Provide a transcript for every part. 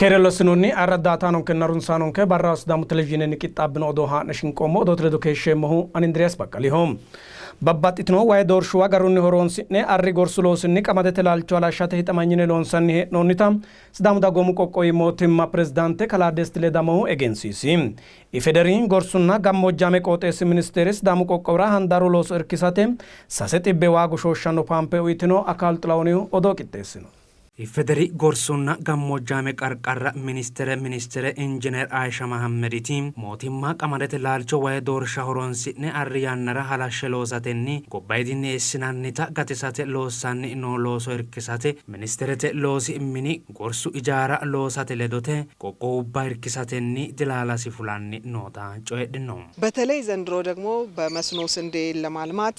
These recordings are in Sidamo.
Keere lossinoonni ayirradda runsaanonke barra Sidaamu televizhiinenni qixxaabbino odoo haa'ne shinqoommo. Odoote ledo keeshsheemmohu ani Indiriyaas Baqqaliho. Babbaxxitino wayi doorshuwa garunni horoonsi'ne arri gorsu loosinni qamadete laalcho halashshate hixamanyine loonsanni hee'noonnita Sidaamu Dagoomu Qoqqowi Mootimma Pirezidaante Kalaa Desti Ledamohu egensiisi. IFEDERI gorsunna gammoojjaame qooxeessi ministeere Sidaamu qoqqowira handaaru looso irkisate 300 waa goshooshshanno paampe uytino. Akaalu Xilahunihu odoo qixxeessino. IFEDERI gorsunna gammoojjaame qarqarra ministere ministere injineer Aysha Mahammediti mootimma qamadete laalcho wayi doorsha horonsi'ne arri yannara halashshe loosatenni gobbayidinni eessinannita gatisate loossanni noo looso irkisate ministerete loosi mini gorsu ijaara loosate ledote qoqqowubba irkisatenni dilaalasi fulanni noota coyidhino. በተለይ ዘንድሮ ደግሞ በመስኖ ስንዴ ለማልማት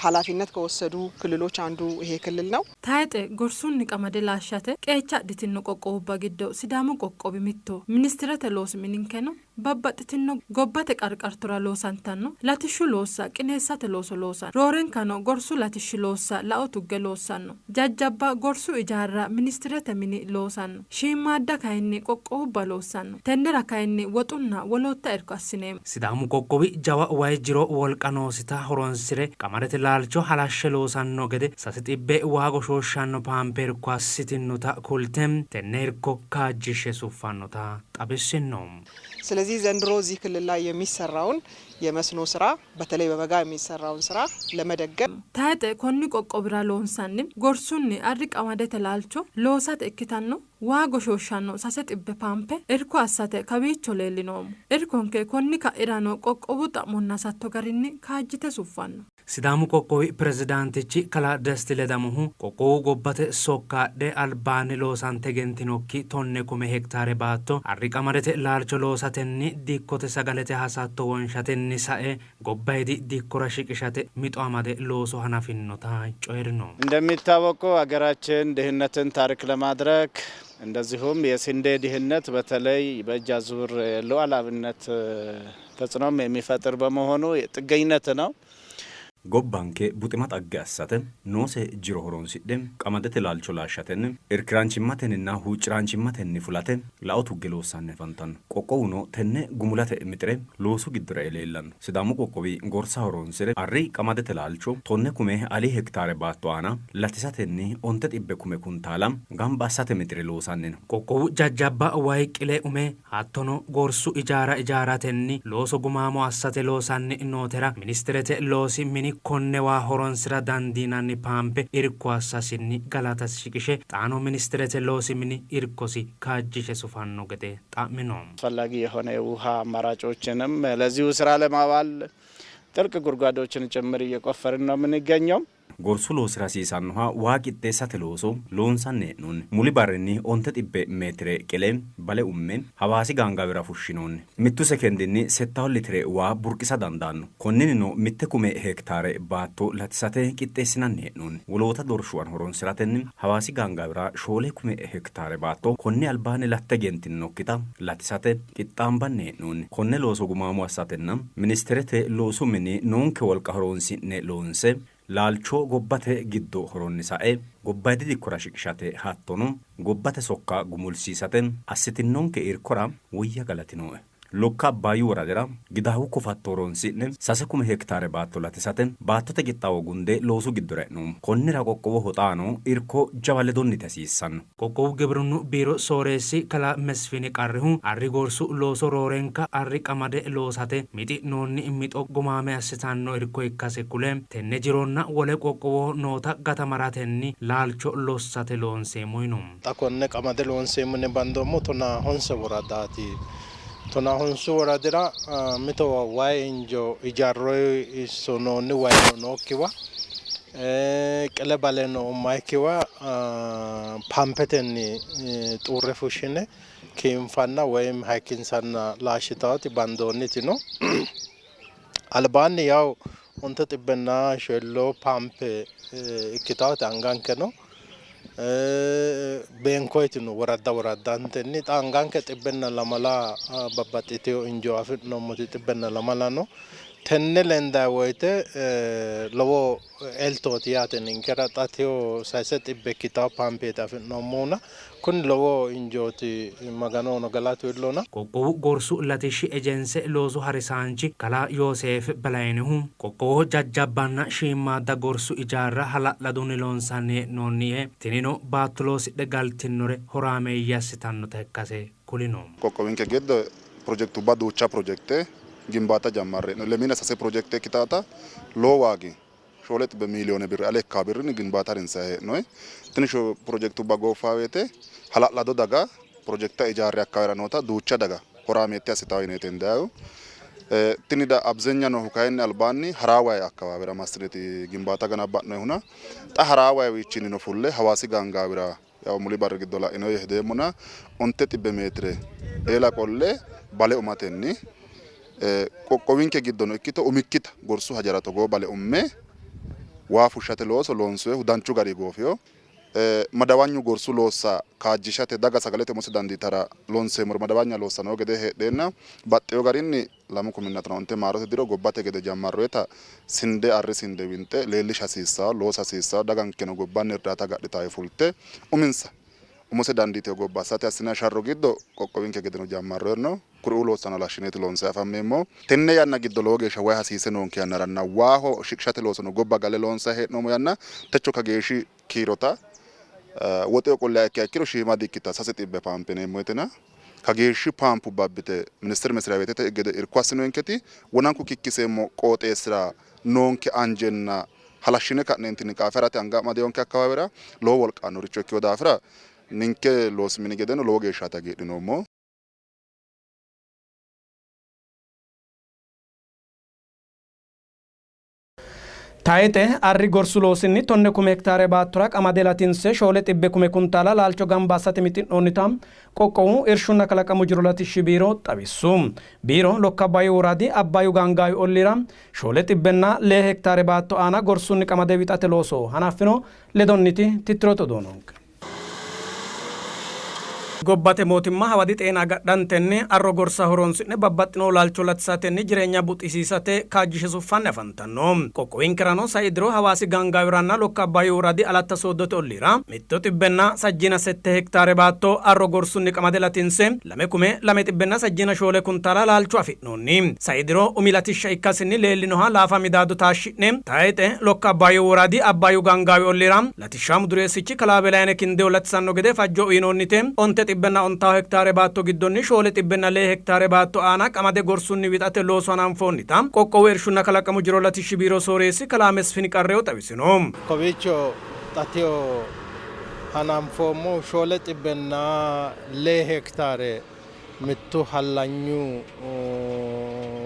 ኃላፊነት ከወሰዱ ክልሎች አንዱ ይሄ ክልል ነው። Tayxe gorsunni qamade laashshate qeecha adhitino qoqqowubba giddo Sidaamu qoqqowi mittoho. Ministerete loosi mininkeno babbaxxitino gobbate qarqartora loosantanno latishshu loossa qineessate looso loosanno. Roorenkano gorsu latishshi loossa lao tugge loossanno. Jajjabba gorsu ijaarra ministerete mini loosanno. Shiimmaadda kayinni qoqqowubba loossanno. Tennera kayinni woxunna wolootta irko assineemmo. Sidaamu qoqqowi jawa wayi jiro wolqa noosita horonsire qamadete laalcho halashshe loosanno gede 300 waa goshooshshanno paampe irko assitinota kulte tenne irko kaajjishshe suffannota xawissino. ስለዚህ ዘንድሮ እዚህ ክልል ላይ የሚሰራውን የመስኖ ስራ በተለይ በበጋ የሚሰራውን ስራ ለመደገፍ Tayxe konni qoqqowira loonsanni gorsunni arri qamadete laalcho loosate ikkitanno waa goshooshshanno 300 paampe irko assate kawiicho leellinoommo. Irkonke konni ka'irano qoqqowu xa'monna hasatto garinni kaajjite suffanno. Sidaamu qoqqowi pirezidaantichi kalaa Desti Ledamohu qoqqowu gobbate sokka adhe albaanni loosante egentinokki 10,000 hektaare baatto arri qamadete laalcho loosatenni dikkote sagalete hasatto wonshatenni sae gobbayidi dikkora shiqishate mixo amade looso hanafinota coyi'rino. እንደሚታወቀው ሀገራችን ድህነትን ታሪክ ለማድረግ እንደዚሁም የስንዴ ድህነት በተለይ በእጅ አዙር ሉዓላዊነት ተጽዕኖም የሚፈጥር በመሆኑ ጥገኝነት ነው። Gobbanke buxima xagge assate noose jiro horonsidhe qamadete laalcho laashshatenni irkiraanchimmatenninna huucciraanchimmatenni fulate lao tugge loossanni afantanno. Qoqqowuno tenne gumulate mixire loosu giddora e leellanno. Sidaamu qoqqowi gorsa horonsire arri qamadete laalcho 10,000 ali hektaare baatto aana latisatenni 900,000 kuntaala gamba assate mixire loosanni no. Qoqqowu jajjabba wayi qile ume hattono gorsu ijaara ijaaratenni looso gumaamo assate loosanni nootera ministerete loosi mini konne waa horonsira dandiinanni paampe irko assasinni galatasi shiqishe xaano ministerete loosi mini irkosi kaajjishe sufanno gede xa'mino. አስፈላጊ የሆነ የውሃ አማራጮችንም ለዚሁ ስራ ለማዋል ጥልቅ ጉድጓዶችን ጭምር እየቆፈርን ነው የምንገኘው። Gorsu loosira hasiisannoha waa qixxeessate looso loonsanni hee'noonni. Muli barrinni 900 meetire qile bale umme Hawaasi gaangaawira fushshinoonni. Mittu sekendinni 60 litire waa burqisa dandaanno. Konninnino 1,000 hektaare baatto latisate qixxeessinanni hee'noonni. Woloota doorshuwan horonsiratenni Hawaasi gaangaawira 4,000 hektaare baatto konni albaanni latte egentinokkita latisate qixxaambanni hee'noonni. Konne looso gumaamo assatenna ministerete loosu mini noonke wolqa horonsi'ne loonse laalcho gobbate giddo horonni sae gobbayidi dikkora shiqishate hattono gobbate sokka gumulsiisate assitinonke irkora woyya galatinoe. Lokka Abbaayyu woradira Gidaawu kofatto horonsi'ne 3,000 hektaare baatto latisate baattote qixxaawo gunde loosu giddora e'noommo. Konnira qoqqowoho xaano irko jawa ledonniti hasiissanno. Qoqqowu gibrinnu biiro sooreessi kalaa Mesfini Qarrihu arri gorsu looso roorenka arri qamade loosate mixi'noonni mixo gumaame assitanno irko ikkase kule tenne jironna wole qoqqowoho noota gatamaratenni laalcho lossate loonseemmo yino. Xa konne qamade loonseemmo yine bandoommo 15 woradaati. 15 woradira mitowa wayi injo ijaarroyi sonoonni wayi nookkiwa qile bale noommayikkiwa pampetenni xuurre fushshine kiinfanna woyim hayikkinsanna laashshitaati bandoonniti no. Albaanni yawu 950 pampe ikkitaati anganke no. Beenkoyti no woradda woraddantenni xa anganke 102 babbaxxiteyo injo afi'noommoti 102 no. Tenne lendaa woyte lowo eltooti yaate ninkera xa teyo 700 ikkitawo paampeeti afi'noommohuna kuni lowo injooti, Maganohono galatu iillona. Qoqqowu gorsu latishshi ejense loosu harisaanchi kalaa Yooseef Belaynehu, qoqqowoho jajjabbanna shiimmaadda gorsu ijaarra hala'ladunni loonsanni hee'noonni yee, tinino baatto loosidhe galtinnore horaameeyye assitannota ikkase kulino. Qoqqowinke giddo pirojekitubba duucha pirojekite gimbaata jammarre hee'noonni. Lemiina sase pirojekite ikkitaata lowo waagi 4 miiliyoone birri ale ikkawo birrinni gimbaata harinsanni hee'noonni. Tini pirojekitubba gooffa woyte hala'lado daga pirojekita ijaarre akkawaawera noota duucha daga horaameette assitawo yineeti hendayihu. Tini abzenya noohu kayinni albaanni Haraway akkawaawera massineeti gimbaata ganabba'nohuna xa Haraway wiichinnino fulle Hawaasi gaangaawira yaw muli barri giddo la'ino yee hedeemmona 900 meetire eela qolle bale umatenni qoqqowinke giddono ikkito umikkita gorsu hajara togoo bale umme waa fushshate looso loonsoyihu danchu gari goofiyo. Madawanyu gorsu loossa kaajjishate daga sagalete umose dandiitara loonseemmori madawanya loossa noo gede heedheenna baxxeyo garinni 2015 maarote diro gobbate gede jammarroyeta sinde arri sinde winxe leellisha hasiissawo loosa hasiissawo dagankeno gobbanni irdaata agadhitawe fulte uminsa umose dandiiteyo gobba assate assinanni sharro giddo qoqqowinke gedeno jammarroyerno kuriuu loossano halashshineeti loonsayi afammeemmo. Tenne yanna giddo lowo geeshsha wayi hasiise noonke yannaranna waaho shiqishate loosono gobba gale loonsayi hee'noommo yanna techo kageeshshi kiirota woxeo qolliha ikkiha ikkiro shiima di-ikkita 300 paampe yineemmo woytena kageeshshi paampu babbite minister mesriya beetete gede irko assinonketi wonanku kikkiseemmo qooxeessira noonke anjenna halashshine ka'neentinni qaafe harate anga amadeyonke akkawaawera lowo wolqa aannoricho ikkino daafira ninke loosi mini gedeno lowo geeshshaati hagiidhinoommo. Tayxe arri gorsu loosinni 10 kume hektaare baattora qamade latinse 400 kume kuntaala laalcho gamba assate mixi'noonnita qoqqowu irshunna kalaqamu jiro latishshi biiro xawissu. Biiro Lokka Abbaayyu woradi Abbaayyu gaangaawi ollira 404 hektaare baatto aana gorsunni qamade wixate looso hanaffino. Ledonniti tittirote odoo noonke. Gobbate mootimma hawadi xeena agadhantenni arro gorsa horonsi'ne babbaxxino laalcho latisatenni jireenya buuxisiisate kaajjishe suffanni afantanno. Qoqqowinkerano sai diro Hawaasi gaangaawiranna Lokka Abbaayyu woradi Alatta Sooddote olliira 168 hektaare baatto arro gorsunni qamade latinse 2,234 kuntaala laalcho afi'noonni. Sai diro umi latishsha ikkasinni leellinoha laafa midaado taashshi'ne tayxe Lokka Abbaayyu woradi Abbaayyu gaangaawi olliira latishshaamu dureessichi kalaa Belayne Kindeyo latisanno gede fajjo uyinoonnite 910 hektaare baatto giddonni 404 hektaare baatto aana qamade gorsunni wixate looso hananfoonnita qoqqowu irshunna kalaqamu jiro latishshi biiro sooreessi kalaa Mesfin Qarreyo xawisino. Kowiicho xa teyo hananfoommohu 404 hektaare mittu hallanyu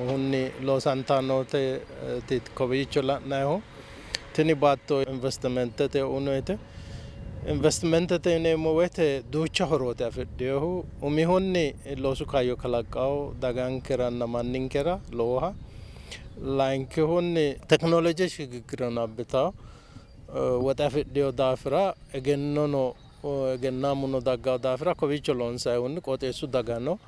hunni loosantannote kowiicho la'nayihu. Tini baatto investimentete uyinoyite. Investimentete yineemmo woyte duucha horooti afidhinohu. Umihunni loosu kaayyo kalaqqawo dagankeranna manninkera lowoha. Layinkihunni tekinoloje shigiggirano abbitawo. Woxe afidhino daafira egennono egennaamuno daggawo daafira kowiicho loonsayihunni qooxeessu dagano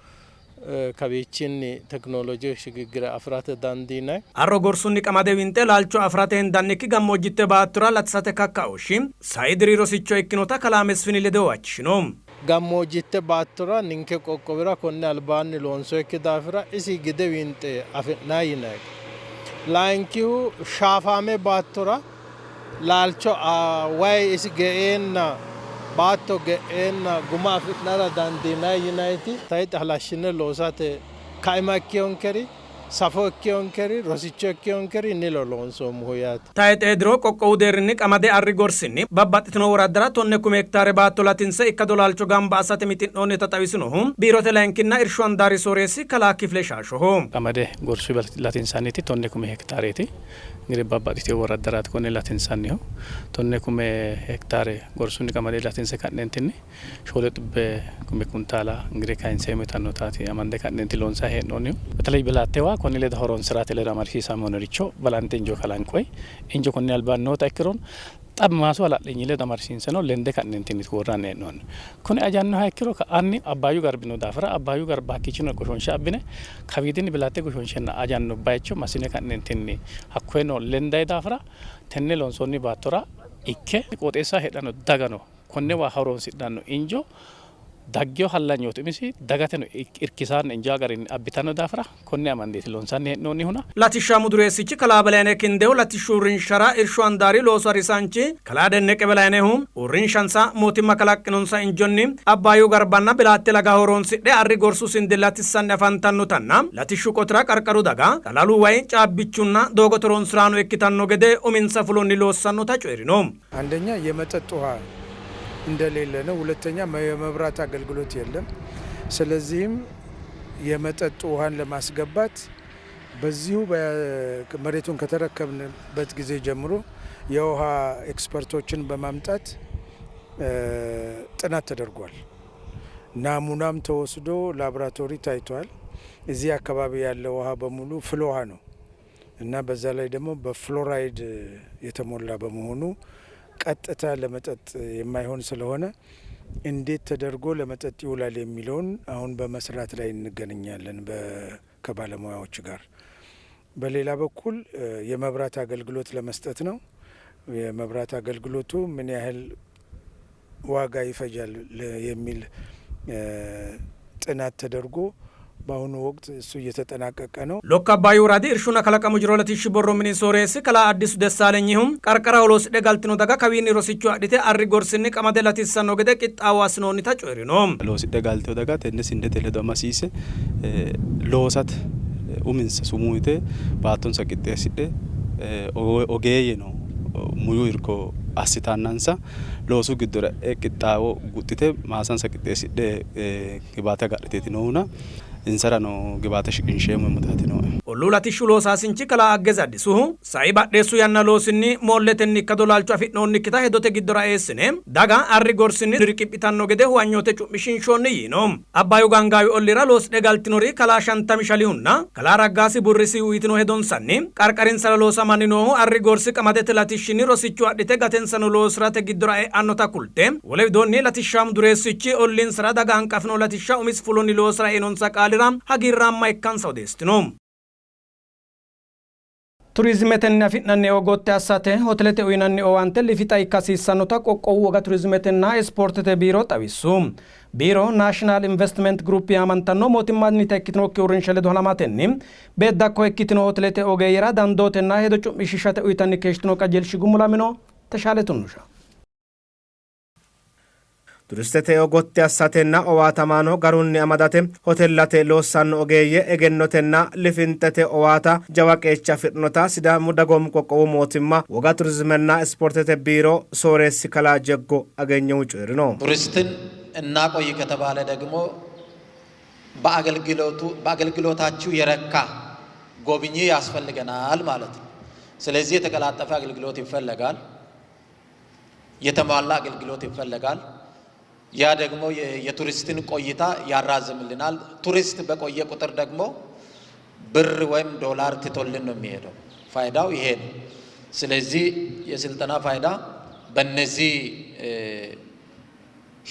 kawiichinni tekinoloje shigiggire afirate dandiinay. Arro gorsunni qamade winxe laalcho afirate hendannikki gammoojjitte baattora latisate kakkaooshshi sai diri rosicho ikkinota kalaa Mesfini lede huwachishino. Gammoojjitte baattora ninke qoqqowira konne albaanni loonsoyikki daafira isi gide winxe afi'nay yinay. Layinkihu shaafaame baattora laalcho wayi isi ge'eenna baatto ge'eenna guma afi'nara dandiinay yinayti tayxe halashshine loosate kaima ikkiyonkeri safo ikkiyonkeri rosicho ikkiyonkeri nilo loonsoommohu yaate. Tayxe diro qoqqowu deerrinni qamade arri gorsinni babbaxxitino woraddara 10 kume hektaare baatto latinse ikkado laalcho gamba assate mixi'noonnita xawisinohu biirote layinkinna irshu handaari sooreessi kalaa Kifile Shaashoho. Qamade gorsu latinsanniti 10 kume hektaareeti. Ngiri babbaxxitino woraddaraati konne latinsannihu. 10 kume hektaare gorsunni qamade latinse ka'neentinni 400 kume kuntaala ngiri kayinseemmo yitannotaati amande ka'neenti loonsayi hee'noonnihu. Beteley Bilaattewa Konni ledo horonsi'rate ledo amadisiisaminoricho balanxe injo kalanqoyi. Injo konni albaanni noota ikkirono xa maasu hala'linyi ledo amadisiinseno lende ka'neentinni worranni hee'noonni. Kuni ajannoha ikkiro ka'anni Abbaayyu garbi noo daafira Abbaayyu garba hakkiichino goshoonshe abbine kawiidinni Bilaatte goshoonshenna ajanno baycho massine ka'neentinni hakkoyeno lendayi daafira tenne loonsoonni baattora ikke qooxeessaho heedhanno dagano konne waa horonsidhanno injo daggino hallanyooti umisi dagateno irkisaanna injaa garinni abbitanno daafira konne amandeeti loonsanni hee'noonnihuna. Latishshaamu dureessichi kalaa Belayneh Kindehu latishshu uurrinshara irshu handaari loosu harisaanchi kalaa Denneqe Belaynehu uurrinshansa mootimma kalaqqinonsa injonni Abbaayyu garbanna Bilaatte laga horoonsidhe arri gorsu sinde latissanni afantannotanna latishshu qotira qarqaru daga xalalu way, caabbichunna doogote horonsi'raano ikkitanno gede uminsa fulonni loossannota coyi'rino. አንደኛ የመጠጥ ውሃ እንደሌለ ነው። ሁለተኛ የመብራት አገልግሎት የለም። ስለዚህም የመጠጥ ውሃን ለማስገባት በዚሁ መሬቱን ከተረከብንበት ጊዜ ጀምሮ የውሃ ኤክስፐርቶችን በማምጣት ጥናት ተደርጓል። ናሙናም ተወስዶ ላቦራቶሪ ታይቷል። እዚህ አካባቢ ያለ ውሃ በሙሉ ፍል ውሃ ነው እና በዛ ላይ ደግሞ በፍሎራይድ የተሞላ በመሆኑ ቀጥታ ለመጠጥ የማይሆን ስለሆነ እንዴት ተደርጎ ለመጠጥ ይውላል የሚለውን አሁን በመስራት ላይ እንገናኛለን ከባለሙያዎች ጋር። በሌላ በኩል የመብራት አገልግሎት ለመስጠት ነው። የመብራት አገልግሎቱ ምን ያህል ዋጋ ይፈጃል የሚል ጥናት ተደርጎ በአሁኑ ወቅት እሱ እየተጠናቀቀ ነው። Lokka Abbaayyu Woradi Irshunna Kalaqamu Jiro Latishshi Borro Mini Sooreessi Kalaa Addisu Dessaalenyihu qarqaraho loosidhe galtino daga kawiinni rosicho adhite arri gorsinni qamade latissanno gede qixxaawo assinoonnita coyi'rino. Loosidhe galtino daga tenne sindete ledo amasiisse loosate uminsa sumuu yite baattonsa qixxeessidhe ogeeyyeno muyu irko assitannansa loosu giddora e'e qixxaawo guxxite maasansa qixxeessidhe gibaate agadhiteeti noohuna insarano gibaate shiqinsheemmo yoommoti nooe. Olluu latishshu loosaasinchi kalaa Aggeze Addisuhu sai badheessu yanna loosinni moolletenni ikkado laalcho afi'noonnikkita hedote giddora eessine daga arri gorsinni riqiphitanno gede huwanyoote cu'mishiinshoonni yiino. Abbaayyu gaangaawi ollira loosidhe galtinori kalaa Shantami Shalihunna kalaa Raggaasi Burrisi uyitino hedonsanni qarqarinsara loosamanni noohu arri gorsi qamadete latishshinni rosicho adhite gatensano loosi'rate giddora e'annota kulte wole widoonni latishshaamu dureessichi olliinsara daga hanqafino latishsha umisi fulonni loosira einonsa qaalira hagiirraamma ikkansa odeessitino. Turizimetenni afi'nanni eo gotti assate hotelete uyinanni owaante lifixa ikka hasiissannota qoqqowu woga turizimetenna ispoortete biiro xawissu. Biiro Naashinaal Investiment Giruup yaamantanno mootimmannita ikkitinokki uurrinsha ledo halamatenni beeddakko ikkitino hotelete ogeeyyera dandootenna hedo cu'mishiishate uyitanni keeshshitino qajeelshi gumulamino. Teshaale Tunnusha. Turistete eo gotti assatenna owaatamaano garunni amadate hotellate loossanno ogeeyye egennotenna lifinxete owaata jawa qeecha afidhinota Sidaamu Dagoomu Qoqqowu Mootimma Woga Turizimenna Ispoortete Biiro Sooreessi Kalaa Jeggo Agenyehu coyi'rino. ቱሪስትን እናቆይ ከተባለ ደግሞ በአገልግሎቱ በአገልግሎታችሁ የረካ ጎብኚ ያስፈልገናል ማለት ነው። ስለዚህ የተቀላጠፈ አገልግሎት ይፈለጋል፣ የተሟላ አገልግሎት ይፈለጋል። ያ ደግሞ የቱሪስትን ቆይታ ያራዝምልናል። ቱሪስት በቆየ ቁጥር ደግሞ ብር ወይም ዶላር ትቶልን ነው የሚሄደው። ፋይዳው ይሄ ነው። ስለዚህ የስልጠና ፋይዳ በእነዚህ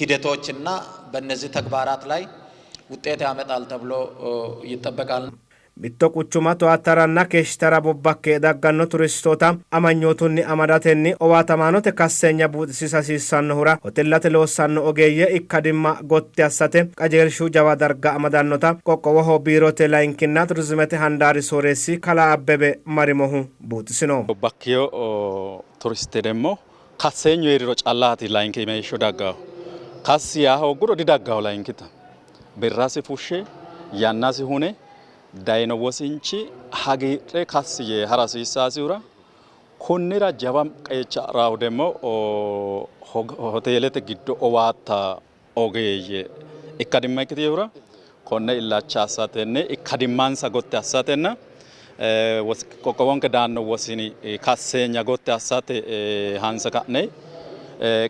ሂደቶችና በእነዚህ ተግባራት ላይ ውጤት ያመጣል ተብሎ ይጠበቃል። Mitto quchuma towattaranna keeshshitara bobbakke dagganno turistoota amanyootunni amadatenni owaatamaanote kasseenya buuxisiisa hasiissannohura hotellate loossanno ogeeyye ikkadimma gotti assate qajeelshu jawa darga amadannota qoqqowoho biirote layinkinna turizimete handaari sooreessi kalaa Abbebe Marimohu buuxisino. Bobbakkino turiste ደግሞ kasseenyu hee'riro callaati layinki meeshsho daggahu. Kassi yaa hoogguro didaggahu layinkita. Birrasi fushshe yannasi hune dayino wosinchi hagiidhe kassi yee hara hasiissasihura konnira jawa qeecha raahu ደግሞ hoteelete giddo owaatta ogeeyye ikkadimma ikkitinohura konne illacha assatenni ikkadimmansa gotti assatenna qoqqowonke daanno wosini kasseenya gotti assate hanse ka'ne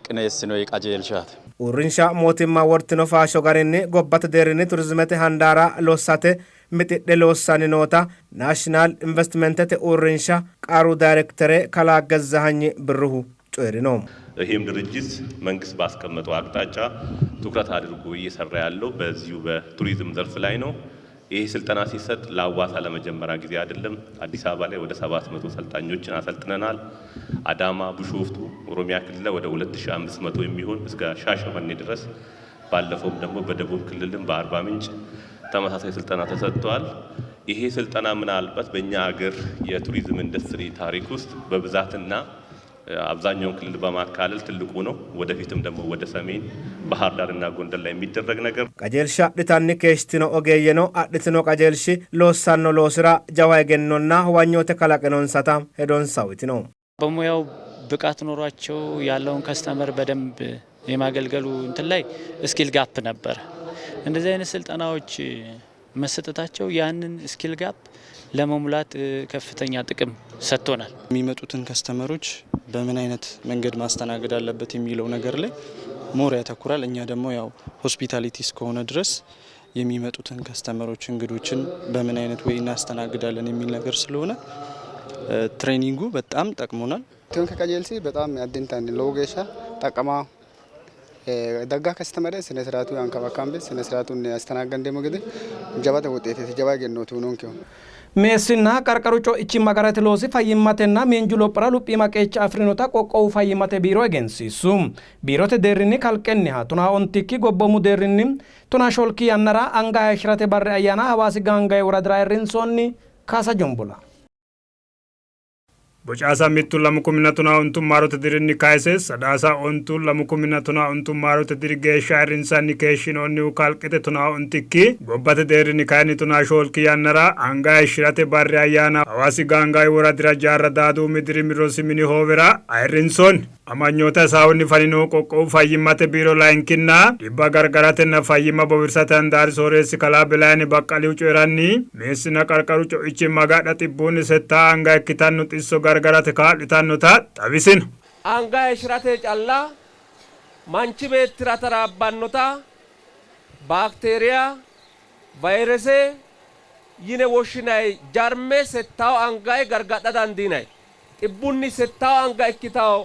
qineessinoyi qajeelshaati. Uurrinsha mootimma wortino faasho garinni gobbate deerrinni turizimete handaara lossate mixidhe loossanni noota Naashinaal Investimentete Uurrinsha Qaru Dayrekitere Kalaa Gezzahanyi Birruhu coyi'rino. ይህም ድርጅት መንግስት ባስቀመጠው አቅጣጫ ትኩረት አድርጎ እየሰራ ያለው በዚሁ በቱሪዝም ዘርፍ ላይ ነው። ይህ ስልጠና ሲሰጥ ለአዋሳ ለመጀመሪያ ጊዜ አይደለም። አዲስ አበባ ላይ ወደ 700 ሰልጣኞችን አሰልጥነናል። አዳማ፣ ቢሾፍቱ፣ ኦሮሚያ ክልል ላይ ወደ 2500 የሚሆን እስከ ሻሸመኔ ድረስ፣ ባለፈውም ደግሞ በደቡብ ክልልም በአርባ ምንጭ ተመሳሳይ ስልጠና ተሰጥቷል። ይሄ ስልጠና ምናልባት በእኛ ሀገር የቱሪዝም ኢንዱስትሪ ታሪክ ውስጥ በብዛትና አብዛኛውን ክልል በማካለል ትልቁ ነው። ወደፊትም ደግሞ ወደ ሰሜን ባህር ዳርና ጎንደር ላይ የሚደረግ ነገር Qajeelsha adhitanni keeshshitino ogeeyyeno adhitino qajeelshi loossanno loosira jawa egennonna huwanyoote kalaqinonsata hedonsa uytino. በሙያው ብቃት ኖሯቸው ያለውን customer በደንብ የማገልገሉ እንትን ላይ skill gap ነበረ። እንደዚህ አይነት ስልጠናዎች መሰጠታቸው ያንን skill gap ለመሙላት ከፍተኛ ጥቅም ሰጥቶናል። የሚመጡትን customer ኦች በምን አይነት መንገድ ማስተናገድ አለበት የሚለው ነገር ላይ more ያተኩራል። እኛ ደግሞ ያው hospitality እስከሆነ ድረስ የሚመጡትን customer ኦች እንግዶችን በምን አይነት way እናስተናግዳለን የሚል ነገር ስለሆነ training ኡ በጣም ጠቅሞናል። Tionke qajeelsi በጣም addintanni lowo geeshsha ጠቀማ dagga customer ስነ ስርዓቱ አንከባካምቤ ስነ ስርዓቱን ያስተናገንደሞ gede jabata ውጤት jaba egennooti uyinonkehu. Meessinna qarqaru co'ichimma agarate loosi fayyimmatenna miinju lophora luphiima qeecha afirinota qoqqowu fayyimmate biiro egensiissu. Biirote deerrinni kalqenniha 19 gobboomu deerrinni 14 yannara anga hayishirate barri ayyaana Hawaasi Gaangawe woradira ayirrinsoonni. Kaasa Jombola. Bocaasa 1 2015 maarote dirinni kayse 9 9 2015 maarote diri geeshsha ayirrinsanni keeshshinoonnihu kalqete 19 gobbate deerrinni kayinni 14 yannara anga hayishirate barri ayyaana Hawaasi Gaangawe woradira Jaarra Daadumi dirimi rosi mini hoowera ayirrinsoonni. Amanyoota hasaawunni fanino qoqqowu fayyimmate biiro layinkinna dhibba gargaratenna fayyimma bowirsate handaari sooreessi kalaa Belaayini Baqqalihu coyi'ranni meessina qarqaru co'ichimma agadha 800 anga ikkitanno xisso gargarate kaa'litannota xawisino. Anga hayishirate calla manchi beettira taraabbannota baakteeriya vaayirese yine woshshinay jarme settawo angayi gargadha dandiinay 800 anga ikkitawo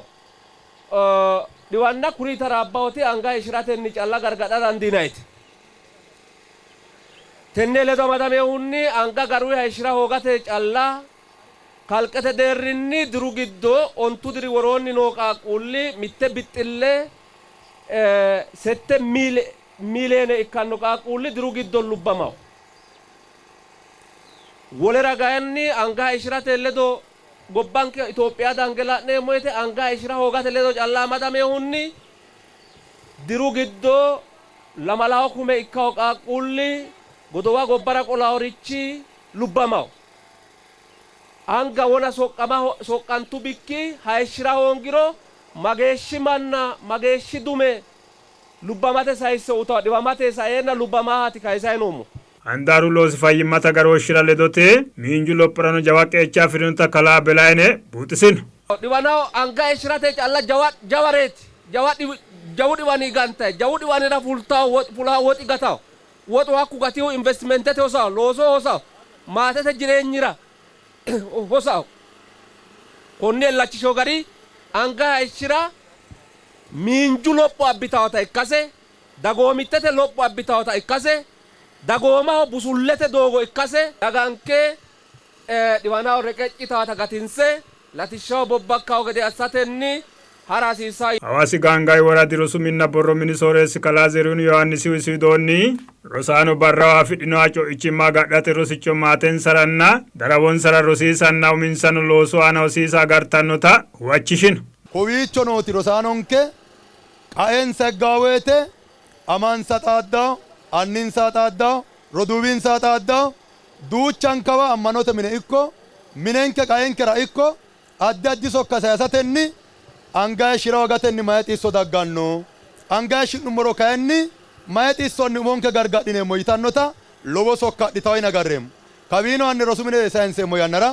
dhiwanna kuri taraabbawoti anga hayishiratenni calla gargadha dandiinayti. Tenne ledo amadamehunni anga garuyi hayishira hoogate calla kalqete deerrinni diru giddo 9 diri woroonni noo qaaqquulli mitte bixxille 7 miiliyoone ikkanno qaaqquulli diru giddo lubbamawo. Wole ragaanni anga hayishirate ledo gobbanke Itophiya dange la'neemmo woyte anga hayishira hoogate ledo calla amadamehunni diru giddo 2,000 ikkawo qaaqquulli godowa gobbara qolaworichi lubbamawo. Anga wona soqqantu bikki hayishira hoongiro mageeshshi manna mageeshshi dume lubbamate sayisse utawo dhiwamate saeenna lubbamahaati kayisayi noommo. Handaaru loosi fayyimmate agarooshshira ledote miinju lophorano jawa qeecha afirinota kalaa Belaayine buuxisino. Dhiwanaho anga hayishirate calla jawareeti jawu dhiwani gantayi jawu dhiwanira fultawo fulawo woxi gatawo woxu hakku gatihu investimentete hosawo looso hosawo maatete jireenyira hosawo konne illachisho gari anga hayishira miinju lopho abbitawota ikkase dagoomittete lopho abbitawota ikkase dagoomaho busullete doogo ikkase daganke dhiwanaho reqeccitawota gatinse latishshaho bobbakkawo gede assatenni hara hasiissayo. Hawaasi Gaangawe woradi rosu minna borro mini sooreessi kalaa Zerihun Yohaannisi widoonni rosaano barraho afidhinoha co'ichimma agadhate rosicho maatensaranna darawonsara rosiisanna uminsano loosu aana hosiisa agartannota huwachishino. Kowiicho nooti rosaanonke qaensa higgawo woyte amansa xaaddawo anninsa xaaddawo roduuwinsa xaaddawo duuchankawa ammanote mine ikko minenke qaenkera ikko addi addi sokka sayisatenni anga hayishira hoogatenni mayi xisso dagganno anga hayishi'nummoro kayinni mayi xissonni umonke gargadhineemmo yitannota lowo sokka adhitawo yine agarreemmo. Kawiino hanni rosu mine sayinseemmo yannara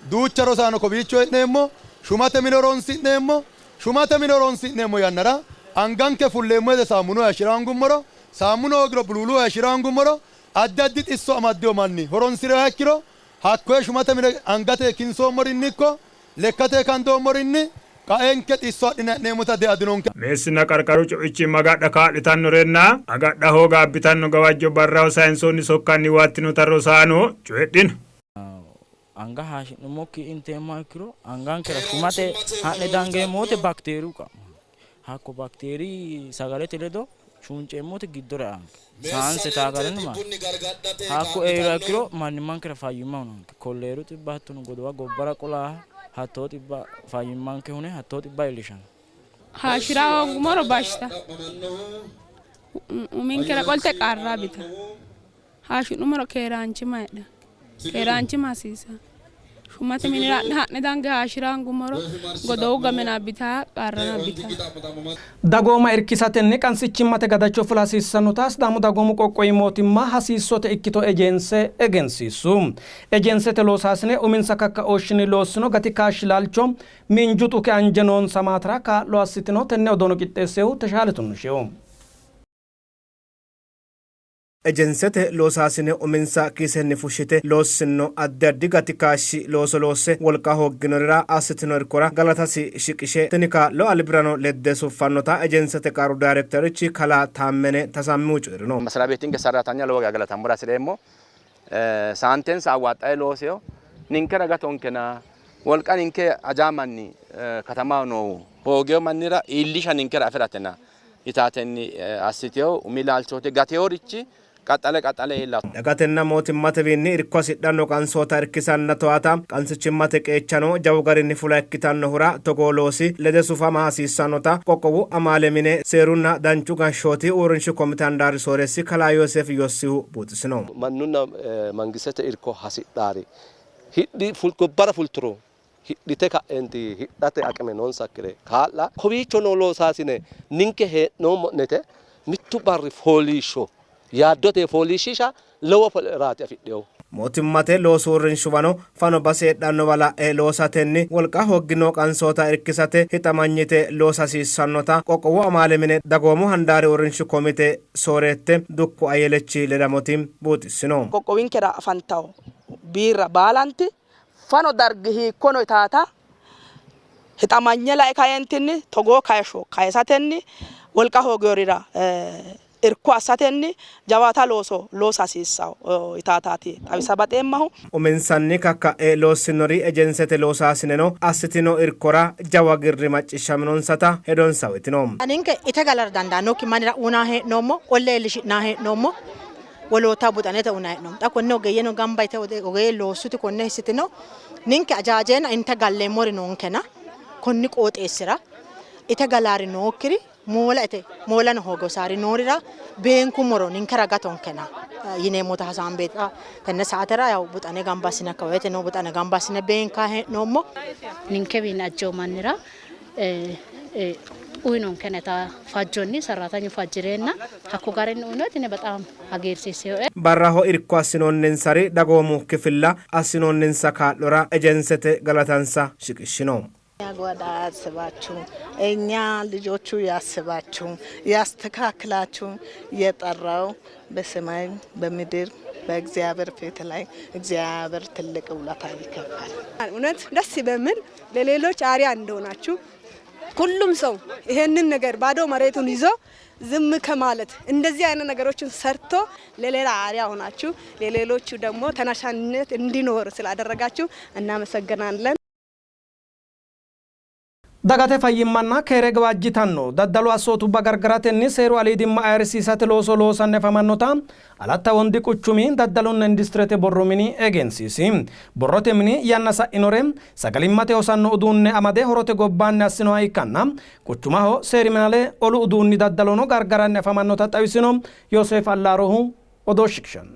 duucha rosaano kowiicho hee'neemmo shumate mine horonsi'neemmo shumate mine horonsi'neemmo yannara anganke fulleemmo yede saamunu hayishira hoongummoro saamunu hoogiro buluulu hayishira hoongummoro Addi addi xisso amaddino manni horonsi'riha ikkiro hakkoye shumate mine angate kinsoommorinni ikko lekkate kandoommorinni qaenke xisso adhine ha'neemmota dea dinonke. Meessinna qarqaru co'ichimma agadha kaa'litannorenna agadha hooga abbitanno gawajjo barraho sayinsoonni sokkanni huwattinota rosaano coyidhino. Anga haashi'nummokki inteemmoha ikkiro angankera shumate ha'ne dangeemmo wote bakteeriyu qa'manno. Hakko bakteeriyi sagalete ledo chuunceemmo wote giddora eanke. Saanse taagarino maati? Hakko eiro ikkiro mannimmankera fayyimma hunanke. Kolleeru xibba hattono godowa gobbara qolaaha hattoo xibba fayyimmanke hune hattoo xibba iillishanno. Haashira hoongumoro bashta uminkera qolte qarra abbita. Haashi'nummoro keeraanchimma heedhanke. Keeraanchimma hasiissanno. Shumate minira ha'ne dange haashira hoongummoro godowu gamena abbitaa qarrano abbitaa. Dagooma irkisatenni qansichimmate gadacho fula hasiissannota Sidaamu Dagoomu Qoqqowi Mootimma hasiissote ikkito ejeense egensiissu. Ejeensete loosaasine uminsa kakkaooshshinni loossino gati kaashshi laalcho miinju xuki anje noonsa maatera kaa'lo assitino. Tenne odoono qixxeessinohu Teshaale Tunnusheho. Ejensete loosaasine uminsa kiisenni fushshite loossinno addi addi gati kaashshi looso loosse wolqa hoogginorira assitino irkora galatasi shiqishe, tini kaa'lo albirano ledde suffannota ejensete qaru dayrekterichi kalaa Taammene Tasammihu coyi'rino. Masriya beetinke sarratanya lowo geya galatammora hasi'reemmo. Saantensa awwaaxxae loosino. Ninkera gatonkena wolqa ninke ajaa manni katamaho noohu hoogino mannira iillisha ninkera afi'ratena yitatenni assitino umi laalchooti. Gatinorichi qaxxale qaxxale iillanno. Dagatenna mootimmatewiinni irko hasidhanno qansoota irkisanna towaata qansichimmate qeechano jawu garinni fula ikkitannohura togoo loosi lede sufama hasiissannota qoqqowu amaale mine seerunna danchu gashshooti uurrinshu komite handaari sooreessi kalaa Yooseef Yossihu buuxisino. Mannunna mangistete irko hasidhaari hidhi gobbara fulturo hidhite ka'eenti hidhate aqime noonsakkire kaa'la. Kowiicho noo loosaasine ninke hee'noommo'nete mittu barri fooliishsho yaaddote fooliishshiisha lowo raati afidhinohu. Mootimmate loosu uurrinshuwano fano base heedhannowa la'e loosatenni wolqa hooggino qansoota irkisate hixamanyite loosa hasiissannota qoqqowu amaale mine dagoomu handaari uurrinshu komite sooreette dukko Ayyelechi Ledamoti buuxissino. Qoqqowinkera afantanno biirra baalanti fano dargi hiikkono yitaata hixamanye lae kaeentinni togoo kayishsho kayisatenni wolqa hooginorira irko assatenni jawaata looso loosa hasiissanno yitaataati xawisa baxeemmahu. Uminsanni kakka'e loossinori ejensete loosaasineno assitino irkora jawa girri macciishshaminonsata hedonsa uytino. Ninke ite galara dandaannokki mannira uynanni hee'noommo, qolle iillishi'nanni hee'noommo, woloota buxanete uynanni hee'noommo. Xa konne ogeeyyeno gamba yite ogeeyye loossuti konne hissitino. Ninke ajaajeena inte galleemmori noonkena konni qooxeessira ite galaari nookkiri moola ite moolano hoogosaari noorira beenkummoro ninkera gatonkena yineemmota hasaambe xa tenne saatera yaw buxane gamba assine akkawawete noo buxane gamba assine beenkaa hee'noommo. Ninkewiinni ajjewo mannira uyinonkeneta fajjonni sarratanyu fajjireenna hakko garinni uyinoe tini bexaam hagiirsiissinoe. Barraho irko assinoonninsari dagoomu kifilla assinoonninsa kaa'lora ejensete galatansa shiqishshino. ጓዳ ያስባችሁ እኛ ልጆቹ ያስባችሁ ያስተካክላችሁ የጠራው በሰማይ በምድር በእግዚአብሔር ፊት ላይ እግዚአብሔር ትልቅ ውለታ ይከፍላል። እውነት ደስ በሚል ለሌሎች አርአያ እንደሆናችሁ ሁሉም ሰው ይሄንን ነገር ባዶ መሬቱን ይዞ ዝም ከማለት እንደዚህ አይነት ነገሮችን ሰርቶ ለሌላ አርአያ ሆናችሁ ለሌሎቹ ደግሞ ተነሳሽነት እንዲኖር ስላደረጋችሁ እናመሰግናለን። Dagate fayyimmanna keere gawajjitanno daddalu assootubba gargaratenni seeru aliidimma ayirrisiisate looso loosanni afamannota Alatta Wondi quchumi daddalunna industirete borro mini egensiisi. Borrote mini yanna sa'inore sagalimmate hosanno uduunne amade horote gobbaanni assinoha ikkanna quchumaho seerimale olu uduunni daddalono gargaranni afamannota xawisino. Yooseef Allaarohu odoo shiqishanno.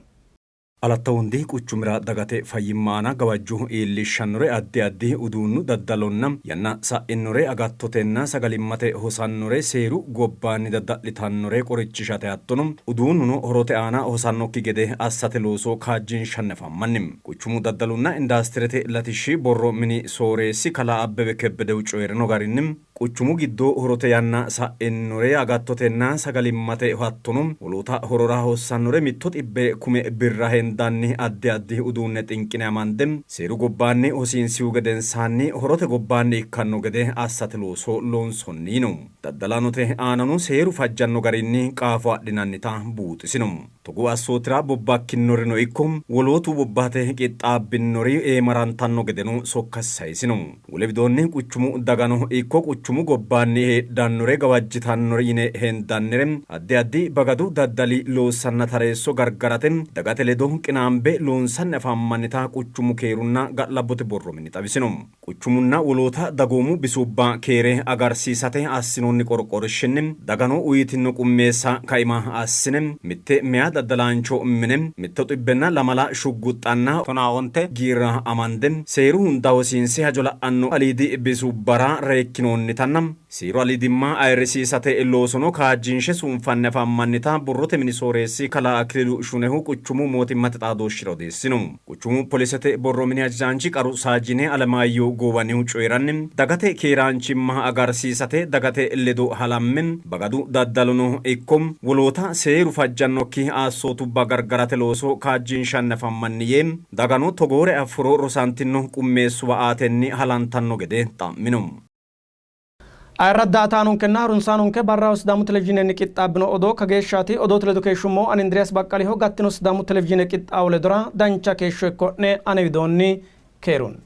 Alatta Wondi quchumira dagate fayyimma aana gawajjo iillishshannore addi addi uduunnu daddalonna yanna sa'inore agattotenna sagalimmate hosannore seeru gobbaanni dadda'litannore qorichishate hattono uduunnuno horote aana hosannokki gede assate looso kaajjinshanni afammanni. Quchumu daddalunna industirete latishshi borro mini sooreessi kalaa Abbebe Kebbedehu coyi'rino garinni, Quchumu giddo horote yanna sa'inore agattotenna sagalimmate hattono woloota horora hossannore 100 kume birra hendanni addi addi uduunne xinqine amande seeru gobbaanni hosiinsihu gedensaanni horote gobbaanni ikkanno gede assate looso loonsoonni yiino. Daddalaanote aanano seeru fajjanno garinni qaafo adhinannita buuxisino. Togoo assootira bobbakkinnorino ikko wolootu bobbahate qixxaabbinori eemarantanno gedeno sokka sayisino. Wole widoonni quchumu dagano ikko quchumu gobbaanni heedhannore gawajjitannore yine hendannire addi addi bagadu daddali loossanna tareesso gargarate dagate ledo qinaambe loonsanni afammannita quchumu keerunna ga'labbote borro mini xawisino. Quchumunna woloota dagoomu bisubba keere agarsiisate assinoonni qorqorshinni dagano uytinno qummeessa kaima assine mitte meyaa daddalaancho mine 104 shugguxxanna 15 giira amande seeru hunda hosiinse hajo la'anno aliidi bisubbara reekkinoonnitanna seeru aliidimma ayirrisiisate loosono kaajjinshe sunfanni afammannita borrote mini sooreessi kalaa Akililu Shunehu quchumu mootimmate xaadooshshira odeessino. Quchumu polisete borro mini hajajaanchi qaru saajine Alemaayyo Goobanihu coyi'ranni, dagate keeraanchimma agarsiisate dagate ledo halamme bagadu daddalono ikko woloota seeru fajjannokki assootubba gargarate looso kaajjinshanni afammanni yee, dagano togoore affuro rosantinno qummeessuwa aatenni halantanno gede xa'mino. Ayirradda ataanonkenna harunsaanonke barraho Sidaamu Televizhiinenni qixxaabbino odoo kageeshshaati. Odoote ledo keeshshummo ani Indiriyaas Baqqaliho. Gattino Sidaamu Televizhiine qixxaawo ledora dancha keeshsho ikko'ne. Ane widoonni keerunni.